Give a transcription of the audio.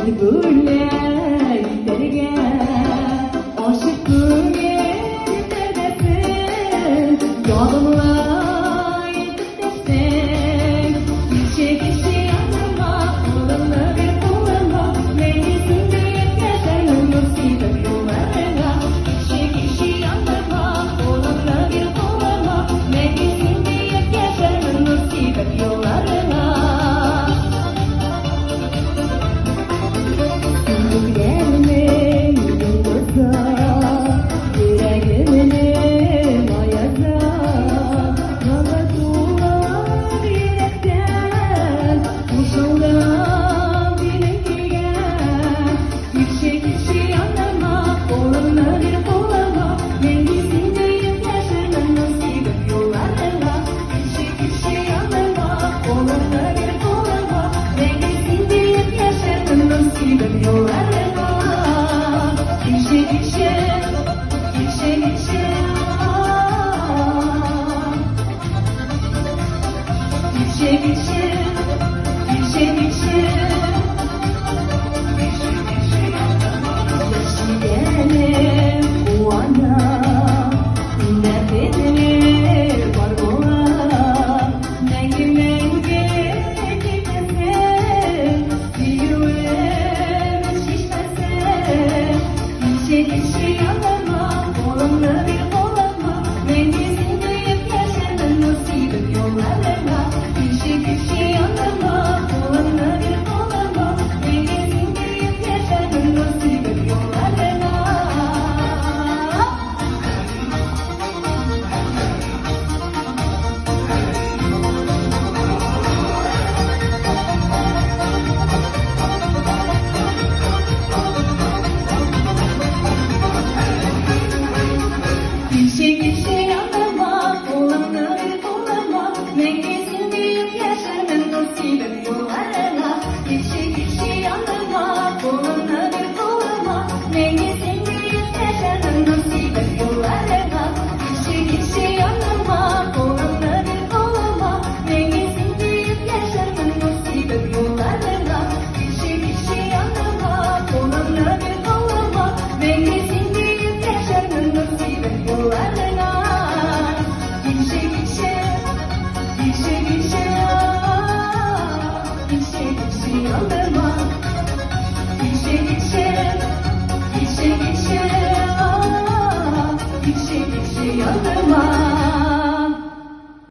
Гөл бүләк итәргә. Ачык күңел пәрдәсен ягымлы итеп дәшсәң. Килче, килче яныма, кулыңны бир кулыма, мәңге син диеп яшәрмен нур сибеп юлларыңа. Килче, килче яныма, кулыңны бир кулыма, мәңге син диеп яшәрмен нур сибеп юлларыңа. Син күкләрнең йолдызы, йөрәгемнең аязы, назы тулы йөрәктән кушылдың минем көйгә. Килче, килче яныма, кулыңны бир кулыма, мәңге син диеп яшәрмен нур сибеп юлларыңа. Килче, килче яныма, кулыңны бир кулыма, мәңге син диеп яшәрмен нур сибеп юлларыңа. Килче, килче, килче, килче, килче, килче, килче, килче. Яшь куана, син бәхетле пар булып, мәңге, мәңге китмәсен, сөюемез чишмәсе. Килче, килче яныма, кулыңны бир кулыма, мәңге син диеп яшәрмен нур сибеп юлларыңа. Килче, килче яныма, кулыңны бир кулыма, мәңге син диеп яшәрмен нур сибеп юлларыңа. Килче, килче яныма, кулыңны бир кулыма, мәңге син диеп яшәрмен нур сибеп юлларыңа. Килче, килче яныма, кулыңны бир кулыма, мәңге син диеп яшәрмен нур сибеп юлларыңа. Килче, килче яныма, кулыңны бир кулыма, мәңге син диеп яшәрмен нур сибеп юлларыңа. Килче, килче яныма, кулыңны бир кулыма, мәңге син диеп яшәрмен нур сибеп юлларыңа. Килче, килче, килче, килче, килче, килче яныма. Килче, килче, килче, килче, килче, килче яныма.